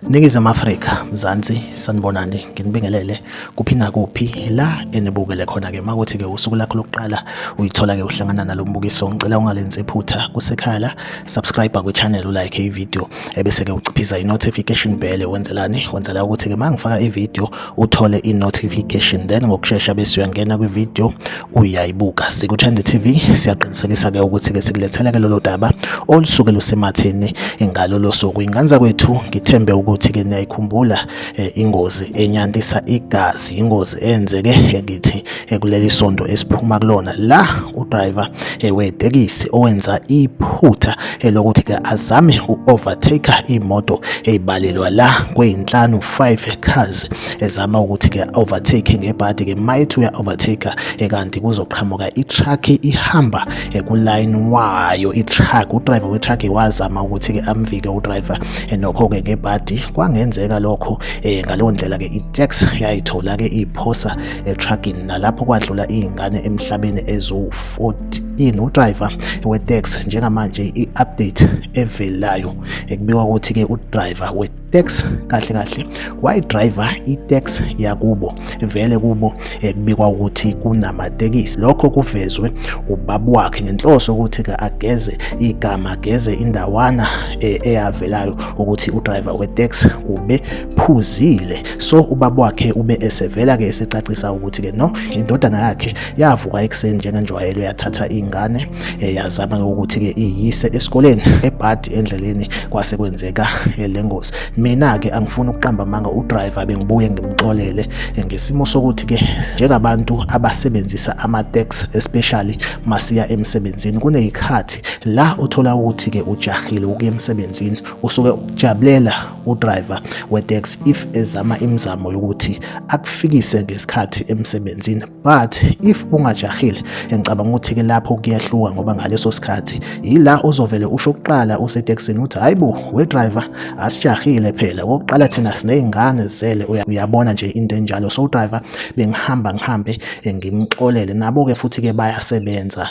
Ningizimu Afrika, Mzansi, sanibonani, nginibingelele kuphi nakuphi la enibukele khona-ke. Makuthi-ke usuku lakho lokuqala uyithola-ke uhlangana nalo mbukiso, ngicela ungalenzi iphutha kusekhaya la, subscribe kwi-channel, ulike i-video, ebese-ke uciphiza i-notification bell. Wenzelani? Wenzela ukuthi-ke uma ngifaka i-video uthole i-notification, then ngokushesha bese uyangena kwi-video uyayibuka. Siku-Trend TV siyaqinisekisa-ke ukuthi-ke sikulethela-ke lolo daba olusuke lusematheni ngalolo suku. Ingane zakwethu, ngithembe ukuthi-ke niyayikhumbula ingozi enyantisa igazi, ingozi eyenzeke ngithi kuleli sonto esiphuma kulona, la udriver wetekisi owenza iphutha lokuthi-ke azame u-overtake imoto eyibalelwa la kweyinhlanu, 5 cars, ezama ukuthi-ke overtake. Ngebhadi-ke mayethi uya-overtake, kanti kuzoqhamuka i-truck ihamba kuline wayo i-truck. Udriver we-truck wazama ukuthi-ke amvike udriver, nokho-ke ngebhadi kwangenzeka lokho. Ngaleyo ndlela-ke i-taxi yayithola-ke iphosa e-truckini, nalapho kwadlula iy'ngane emhlabeni eziwu-14. Udriver we-taxi, njengamanje i-update evelayo, ekubikwa ukuthi-ke udriver we-taxi kahle kahle wayidrayiva i-taxi yakubo. Vele kubo kubikwa ukuthi kunamatekisi. Lokho kuvezwe ubaba wakhe ngenhloso ukuthi-ke ageze igama, ageze indawana eyavelayo ukuthi udriver we-taxi ube phuzile. So ubaba wakhe ube esevela-ke esecacisa ukuthi-ke no, indodana yakhe yavuka ekuseni njengenjwayelo, yathatha ingane, yazama ukuthi-ke iyise esikoleni. Ebhadi endleleni kwase kwenzeka le ngozi. Mina-ke angifuni ukuqamba amanga, udriver bengibuye ngimxolele ngesimo sokuthi-ke njengabantu abasebenzisa ama-taxi, especially masiya emsebenzini, kuney'khathi la uthola ukuthi-ke ujahile ukuya emsebenzini, usuke ujabulela udriver we-taxi if ezama imizamo yokuthi akufikise ngesikhathi emsebenzini. But if ungajahile, ngicabanga ukuthi-ke lapho kuyahluka, ngoba ngaleso sikhathi yila ozovele usho kuqala usetekisini uthi, "Hayi bo, we driver, asijahile phela. Okokuqala thina siney'ngane zizele." Uyabona nje into enjalo. So udriver bengihamba ngihambe ngimxolele. Nabo-ke futhi-ke bayasebenza,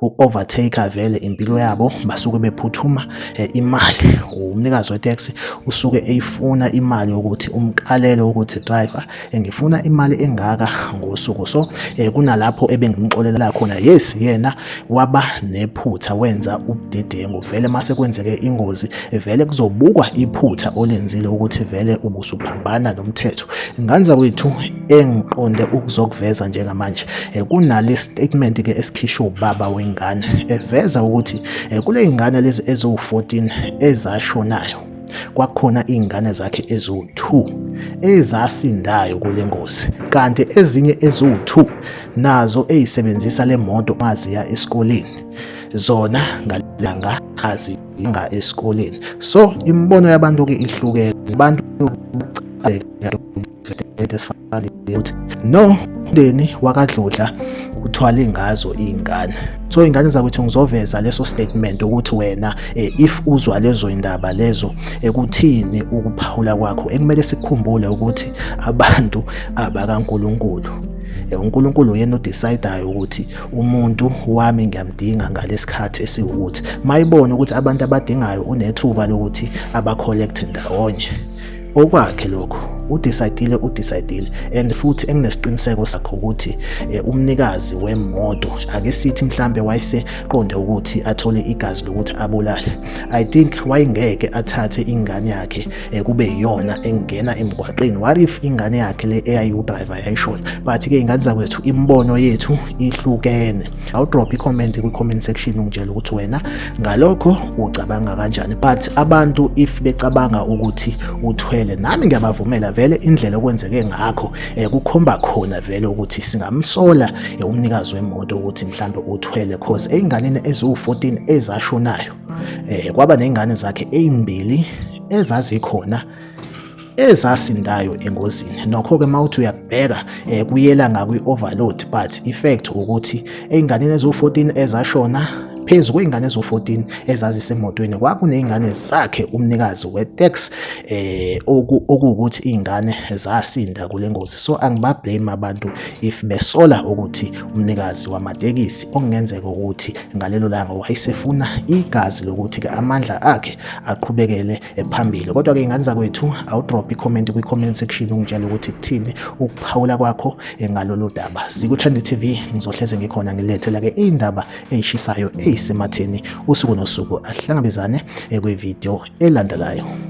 u-overtaker vele impilo yabo, basuke bephuthuma imali. Umnikazi weteksi usuke eyifuna imali yokuthi umkalele ukuthi, "Driver, ngifuna imali engaka ngosuku." So kunalapho ebengimxolela khona. Yes, yena waba nephutha, wenza ubudedengu. Vele mase kwenzeke ingozi, vele kuzobukwa iphutha olenzile ukuthi vele ubusuphambana nomthetho. Ngane zakwethu, engiqonde ukuzokuveza njengamanje, kunale statement ke esikhishwe ubaba wengane eveza ukuthi kule ingane lezi eziwu-14 ezashonayo, kwakukhona iy'ngane zakhe eziwu-2 ezasindayo kule ngozi, kanti ezinye eziwu-2 nazo ey'sebenzisa le moto maziya esikoleni zona ngalanga aziyanga esikoleni. So imibono yabantu-ke ihlukene. Abantu ukuthi no, umndeni wakaDludla uthwale ngazo iy'ngane. So iy'ngane zakwethu, ngizoveza leso statement ukuthi wena if uzwa lezo indaba lezo, ekuthini ukuphawula kwakho? Ekumele sikukhumbule ukuthi abantu abakaNkulunkulu, uNkulunkulu uyena odecidayo ukuthi umuntu wami ngiyamdinga ngalesikhathi esiwukuthi. Mayibona ukuthi abantu abadingayo, unethuba lokuthi abacollect ndawonye. Okwakhe lokho, udecidile, udecidile. And futhi enginesiqiniseko sakho ukuthi umnikazi wemoto, ake sithi mhlambe wayeseqonde ukuthi athole igazi lokuthi abulale, I think wayengeke athathe ingane yakhe kube iyona engena emgwaqeni. What if ingane yakhe le eyayiwudriver yayishona? But-ke ingane zakwethu, imibono yethu ihlukene. Awudrop i-comment kwi-comment section ungitshela ukuthi wena ngalokho ucabanga kanjani. But abantu if becabanga ukuthi uthwele, nami ngiyabavumela. Vele indlela okwenzeke ngakho kukhomba khona vele ukuthi singamsola umnikazi wemoto ukuthi mhlambe uthwele, cause ey'nganeni eziwu-14 ezashonayo, kwaba ney'ngane zakhe ey'mbili ezazikhona ezasindayo engozini. Nokho-ke mawuthi uyakubheka, kuyela ngakwi-overload, but effect ukuthi ey'nganeni eziwu-14 ezashona Phezu kwey'ngane eziwu-14 ezazisemotweni kwakuney'ngane zakhe umnikazi we-taxi okuwukuthi iy'ngane zasinda kule ngozi. So angiba-blame abantu if besola ukuthi umnikazi wamatekisi okungenzeka ukuthi ngalelo langa wayesefuna igazi lokuthi-ke amandla akhe aqhubekele phambili. Kodwa-ke ingane zakwethu, awudrop i-comment kwi-comment section ungitshela ukuthi kuthini ukuphawula kwakho ngalolu daba. Siku-Trend TV, ngizohleze ngikhona ngilethela-ke iy'ndaba ey'shisayo ey'sematheni usuku nosuku. Ahlangabezane kwividiyo elandelayo.